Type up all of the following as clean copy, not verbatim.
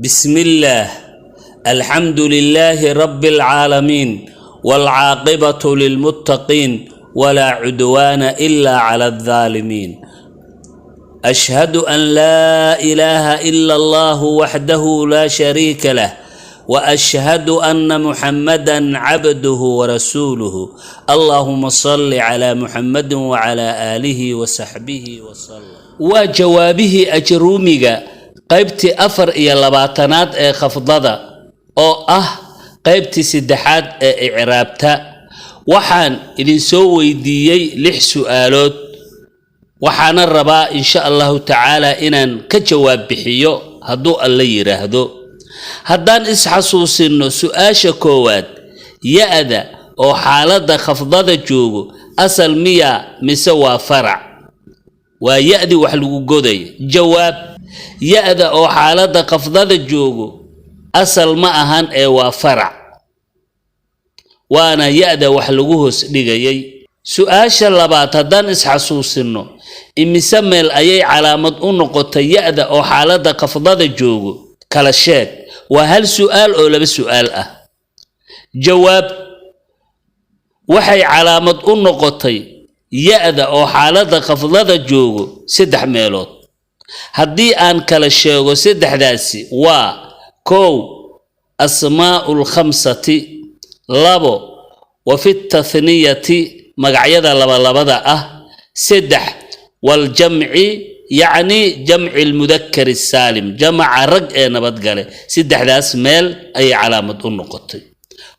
بسم الله، الحمد لله رب العالمين، والعاقبة للمتقين، ولا عدوان إلا على الظالمين. أشهد أن لا إله إلا الله وحده لا شريك له، وأشهد أن محمدا عبده ورسوله. اللهم صل على محمد وعلى آله وصحبه وسلم. Waa jawaabihii Ajruumiga, qaybtii 24aad ee khafdada, oo ah qaybtii saddexaad ee icraabta. Waxaan idinsoo weydiiyey lix su'aalood, waxaana rabaa insha Allahu tacaala inaan ka jawaab bixiyo hadduu Alla yidhaahdo. Haddaan isxasuusinno su-aasha koowaad: ya-da oo xaaladda khafdada joogo asal miyaa mise waa farac? Waa ya-dii wax lagu godaya. Jawaab: ya-da oo xaaladda khafdada joogo asal ma ahan ee waa farac, waana ya-da wax lagu hoos dhigayay. Su-aasha labaad haddaan isxasuusinno: imise meel ayay calaamad u noqotay ya-da oo xaaladda khafdada joogo? Kala sheeg. Waa hal su'aal oo laba su'aal ah. Jawaab: waxay calaamad u noqotay ya-da oo xaaladda khafdada joogo saddex meelood. Haddii aan kala sheego saddexdaasi, waa: kow, asmaa'u lkhamsati; labo, wa fi tathniyati, magacyada labalabada ah; saddex, waljamci, yacni jamci lmudakari saalim, jamaca rag ee nabadgale. Saddexdaas meel ayay calaamad u noqotay.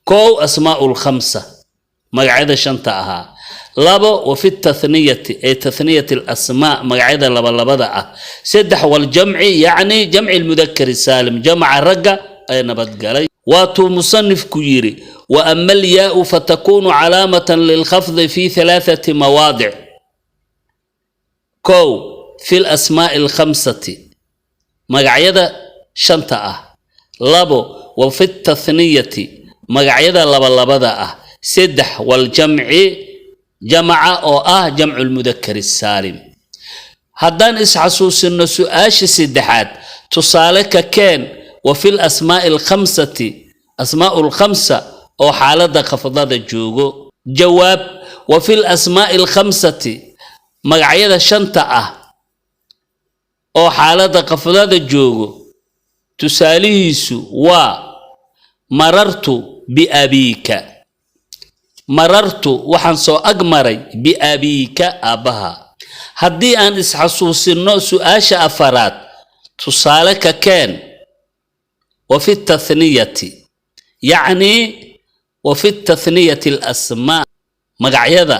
Kow, asmaa'u lkhamsa, magacyada shanta ahaa; labo, wa fi tathniyati, ee tathniyati alasmaa, magacyada labalabada ah; saddex, waljamci, yacni jamci lmudakari saalim, jamaca ragga ee nabadgalay. Waatuu musanifku yidhi: "Wa ama alyaau fatakunu calaamatan lilkhafdi fi halaathati mawaadic." Kow, fi lasmaa'i alkhamsati, magacyada shanta ah; labo, wa fi tathniyati, magacyada labalabada ah; saddex, waljamci, jamaca oo ah jamcu lmudakari saalim. Haddaan isxasuusinno su-aasha saddexaad: tusaale ka keen wa fi lasmaa'i alkhamsati, asmaa'u lkhamsa oo xaaladda khafdada joogo. Jawaab: wa fi lasmaa'i alkhamsati, magacyada shanta ah oo xaaladda khafdada joogo, tusaalihiisu waa "marartu biabiika". Marartu, waxaan soo ag maray, biabiika, aabbaha. Haddii aan isxasuusinno su-aasha afaraad: tusaale ka keen wa fi tathniyati, yacni wa fi tathniyati alasmaa, magacyada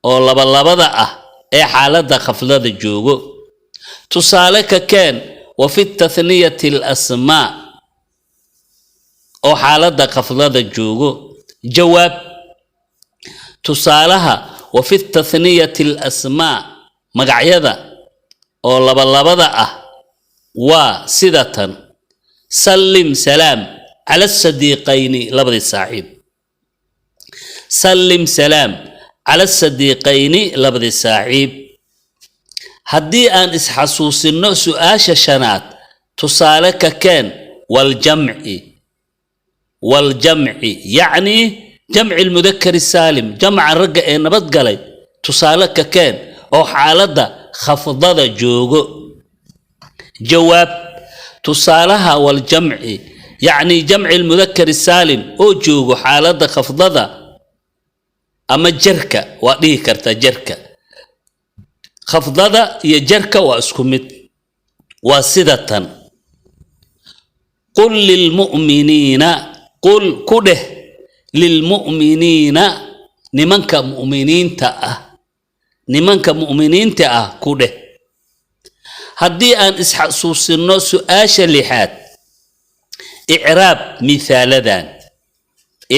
oo labalabada ah ee xaaladda khafdada joogo. Tusaale ka keen wa fi tathniyati alasmaa oo xaaladda khafdada joogo. Jawaab: tusaalaha wa fi tathniyati alasmaa, magacyada oo labalabada ah, waa sida tan: "Sallim, salaam, cala sadiiqayni", labadii saaxiib. "Sallim, salaam, cala sadiiqayni", labadii saaxiib. Haddii aan isxasuusinno su-aasha shanaad: tusaale ka keen waljamci, waljamci, yacni jamci lmudakari saalim, jamca ragga ee nabadgalay, tusaale ka keen oo xaaladda khafdada joogo. Jawaab: tusaalaha waljamci, yacni jamci lmudakari saalim oo joogo xaaladda khafdada ama jarka, waa dhihi kartaa jarka. Khafdada iyo jarka waa isku mid. Waa sida tan: "Qul lilmu'miniina", qul, ku dheh, lilmu'miniina, nimanka mu'miniinta ah, nimanka mu'miniinta ah ku dheh. Haddii aan isxasuusinno su-aasha lixaad: icraab mihaaladan,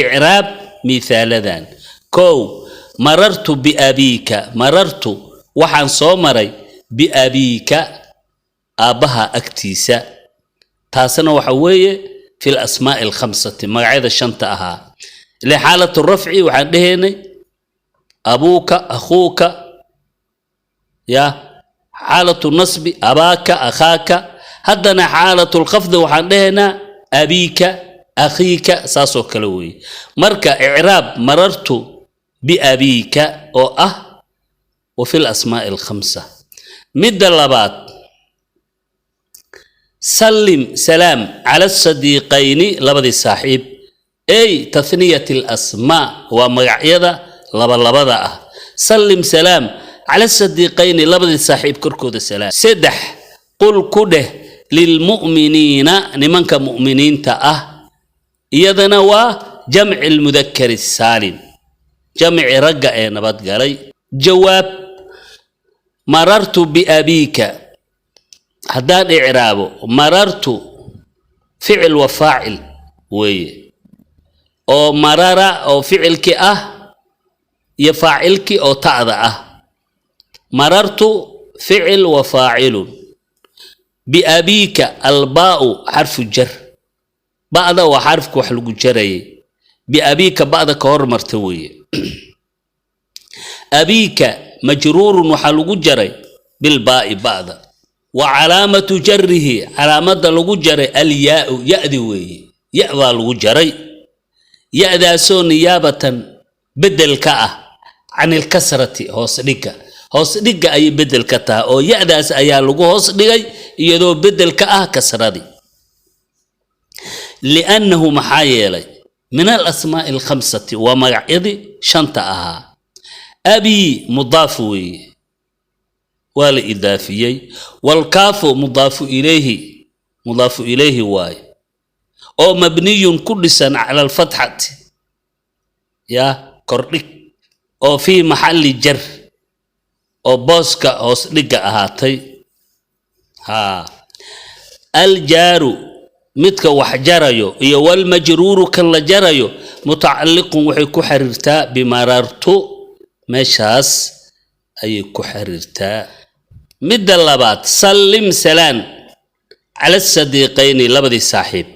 icraab mihaaladan. Kow, "Marartu biabiika". Marartu, waxaan soo maray, biabiika, aabbaha agtiisa. Taasna waxa weeye fi lasmaa'i alkhamsati, magacyada shanta ahaa. Ile xaalatu rafci waxaan dhehaynay abuuka, akhuuka, ya xaalatu nasbi abaaka, akhaaka. Haddana xaalatulkhafdi waxaan dhehaynaa abiika, akhiika, saasoo kale weeye. Marka icraab marartu biabiika oo ah wa fi lasmaa'i alkhamsa. Midda labaad, sallim salaam cala asadiiqayni, labadii saaxiib, ey tathniyat alasmaa, waa magacyada labalabada ah. Sallim salaam cala sadiiqayni, labadii saaxiib korkooda salaam. Saddex, qul ku dheh lilmu'miniina, nimanka mu'miniinta ah. Iyadana waa jamci lmudakari saalim, jamci ragga ee nabadgalay. Jawaab: marartu biabiika haddaan icraabo, marartu ficil wa faacil weeye, oo marara oo ficilkii ah iyo faacilkii oo ta'da ah. Marartu ficil wa faacilun. Biabiika, albaa'u xarfu jar, ba'da waa xarfka wax lagu jarayay. Biabiika ba'da ka hormarta weeye. Abiika majruurun, waxaa lagu jaray bilbaa'i ba'da. Wa calaamatu jarihi, calaamadda lagu jaray, alyaau, ya-di weeye. Ya baa lagu jaray, ya-daasoo niyaabatan bedel ka ah can ilkasrati, hoos dhigga. Hoos dhigga ayay bedel ka tahay, oo ya-daas ayaa lagu hoos dhigay iyadoo bedel ka ah kasradii. Liannahu, maxaa yeelay, min alasmaa'i alkhamsati, waa magacyadii shanta ahaa. Abii mudaaf weeye, waa la idaafiyey. Walkaafu mudaafu ilayhi, mudaafu ilayhi waaye, oo mabniyun ku dhisan cala alfatxati, ya kordhig, oo fii maxalli jar, oo booska hoos dhigga ahaatay. Haa, aljaaru midka wax jarayo iyo walmajruuru kan la jarayo mutacalliqun, waxay ku xiriirtaa bimarartu, meeshaas ayay ku xiriirtaa. Midda labaad, sallim salaan cala sadiiqayni, labadii saaxiib.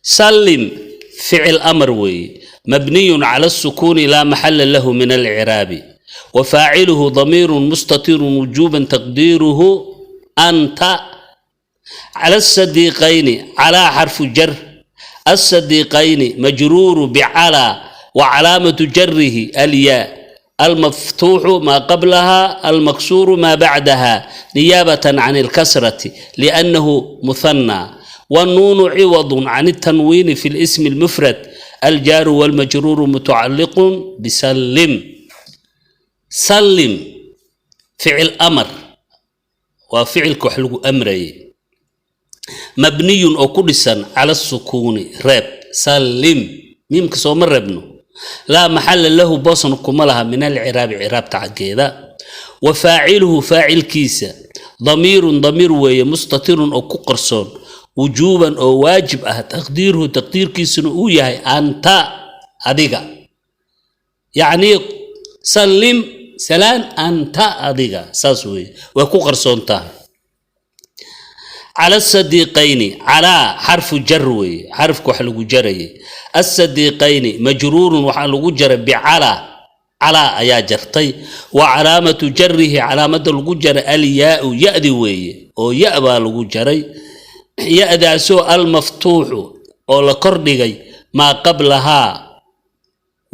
Sallim ficil amar weeye, mabniyun cala asukuuni, laa maxala lahu min alciraabi, wa faaciluhu damiirun mustatirun wujuuban taqdiiruhu anta. Cala asadiiqayni, calaa xarfu jar. Asadiiqayni majruuru bicalaa wa calaamatu jarihi alyaa almaftuuxu maa qablaha almaksuuru maa bacdaha niyaabatan can ilkasrati liannahu muhanaa. والنون عوض عن التنوين في الاسم المفرد. الجار والمجرور متعلق بسلم. سلم فعل أمر، وفعل كحلو أمري، مبني أو كدسا على السكون راب. سلم ميم كسوم ربنو، لا محل له، بوصن كملها، من العراب، عراب تعقيدا. وفاعله، فاعل كيسة، ضمير، ضمير وهي، مستتر أو كقرصون، wujuuban oo waajib ah, taqdiiruhu, taqdiirkiisuna uu yahay anta, adiga. Yacnii sallim salaan anta, adiga, saas weeye, way ku qarsoon tahay. Cala asadiiqayni, calaa xarfu jar weeye, xarfka wax lagu jarayay. Asadiiqayni majruurun, waxaa lagu jaray bicalaa, calaa ayaa jartay. Wa calaamatu jarihi, calaamadda lagu jaray, alyaau, ya-di weeye, oo ya baa lagu jaray, ya-daasoo almaftuuxu oo la kordhigay maa qablahaa,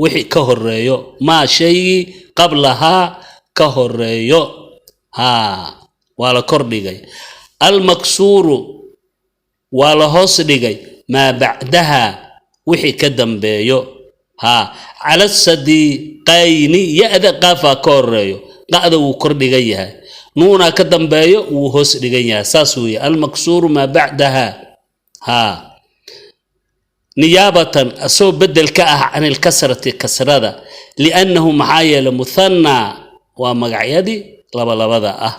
wixii ka horeeyo, maa shaygii qablahaa ka horeeyo. Haa, waa la kordhigay. Almaksuuru, waa la hoos dhigay, maa bacdaha, wixii ka dambeeyo. Haa, cala sadiiqayni, ya-da qaafaa ka horeeyo, qa'da wuu kordhigan yahay, nuunaa ka dambeeyo, wuu hoos dhigan yahay, saas weeye. Almaksuuru maa bacdaha. Haa, niyaabatan, asoo bedel ka ah, can ilkasrati, kasrada, liannahu, maxaa yeelay, muhanaa, waa magacyadii labalabada ah.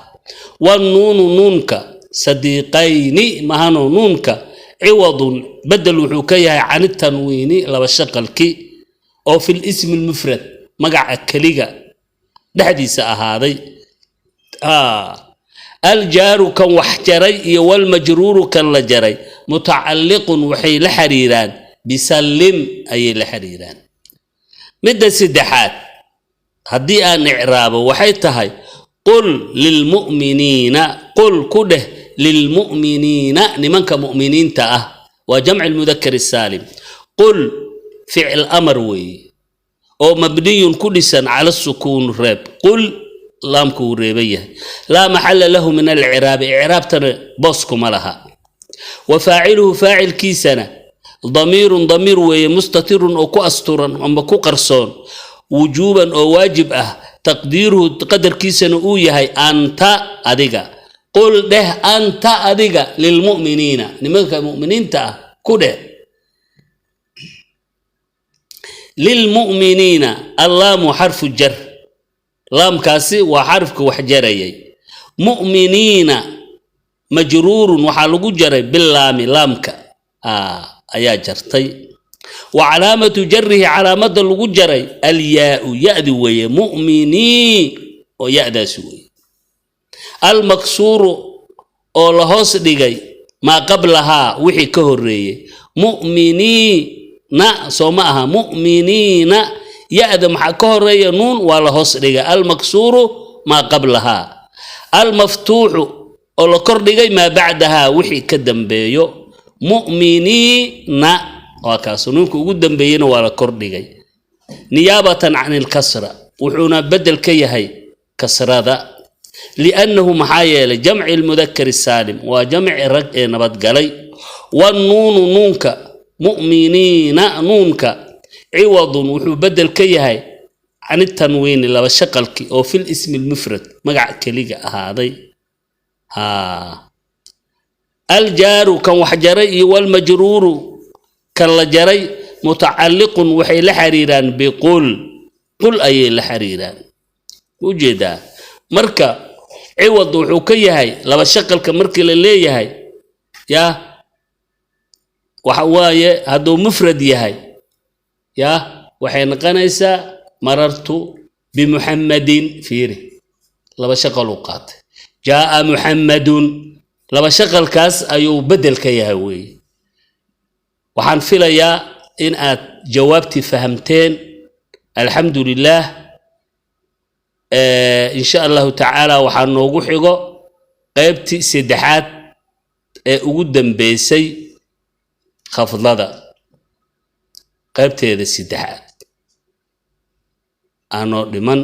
Wannuunu, nuunka, sadiiqayni mahano, nuunka ciwadun, bedel wuxuu ka yahay can itanwiini, laba shaqalki, oo fi lismi lmufrad, magaca keliga dhexdiisa ahaaday. Aljaaru kan wax jaray iyo walmajruuru kan la jaray mutacalliqun, waxay la xiriiraan bisallim ayay la xiriiraan. Midda saddexaad haddii aan icraabo waxay tahay qul lilmu'miniina, qul ku dheh. Lilmu'miniina, nimanka mu'miniinta ah, waa jamci lmudakar saalim. Qul ficil amar weeye oo mabniyun ku dhisan cala sukuun. Reeb qul, laamku wuu reeban yahay. Laa maxala lahu min alciraabi, icraabtana booskuma laha. Wa faaciluhu, faacilkiisana, damiirun, damiir weeye, mustatirun, oo ku asturan ama ku qarsoon, wujuuban, oo waajib ah. Taqdiiruhu, qadarkiisana uu yahay, anta, adiga. Qul, dheh, anta, adiga, lilmu'miniina, nimanka mu'miniinta ah ku dheh. Lilmu'miniina, allaamu xarfu jar, laamkaasi waa xarfka wax jarayay. Mu'miniina majruurun, waxaa lagu jaray bilaami, laamka ayaa jartay. Wa calaamatu jarihi, calaamada lagu jaray, alyaau, ya-di weeye. Mu'minii oo ya-daasi weeye. Almaksuuru, oo la hoos dhigay, maa qablahaa, wixii ka horeeyey. Mu'miniina soo ma aha? Mu'miniina, ya-da maxaa ka horeeya? Nuun, waa la hoos dhigay. Almaksuuru maa qablahaa, almaftuuxu, oo la kor dhigay, maa bacdahaa, wixii ka dambeeyo. Mu'miniina waa kaas, nuunka ugu dambeeyena waa la kor dhigay niyaabatan can ilkasra, wuxuuna bedel ka yahay kasrada. Liannahu, maxaa yeelay, jamci lmudakari saalim waa jamci rag ee nabadgalay. Wannuunu, nuunka, mu'miniina, nuunka, ciwadun, wuxuu bedel ka yahay, can itanwiini, laba shaqalki oo fil ismi lmufrad, magac keliga ahaaday. Aljaaru, kan wax jaray, iyo walmajruuru, kan la jaray, mutacalliqun, waxay la xiriiraan, biqul, qul ayay la xiriiraan. Ujeedaa marka ciwad wuxuu ka yahay laba shaqalka markii la leeyahay, yaa waxa waaye hadduu mufrad yahay, yaa waxay noqonaysaa marartu bimuxammadin. Fiiri, laba shaqal uu qaatay. Jaaa muxammadun, laba shaqalkaas ayuu bedel ka yahay weeye. Waxaan filayaa in aad jawaabtii fahamteen. Alxamdu lilaah. In sha Allahu tacaala waxaa noogu xigo qaybtii saddexaad ee ugu dambeysay, khafdada qaybteeda saddexaad aanoo dhiman,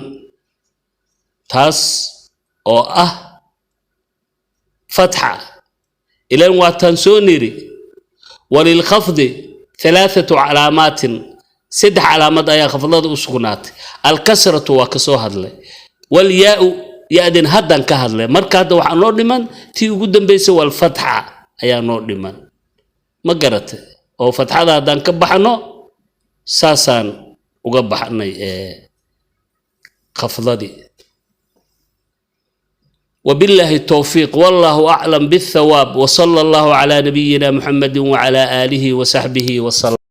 taas oo ah fatxa. Ilan waataan soo niri walilkhafdi halaathatu calaamaatin, saddex calaamad ayaa khafdada u sugnaatay. Alkasratu waa ka soo hadlay, walyaau, ya-din haddan ka hadlay. Marka hadda waxaa noo dhiman tii ugu dambeysay, walfatxa ayaa noo dhiman. Ma garatay? Oo fatxada haddaan ka baxno, saasaan uga baxnay ee khafdadii. وبالله التوفيق، والله أعلم بالثواب، وصلى الله على نبينا محمد وعلى آله وصحبه وسلم.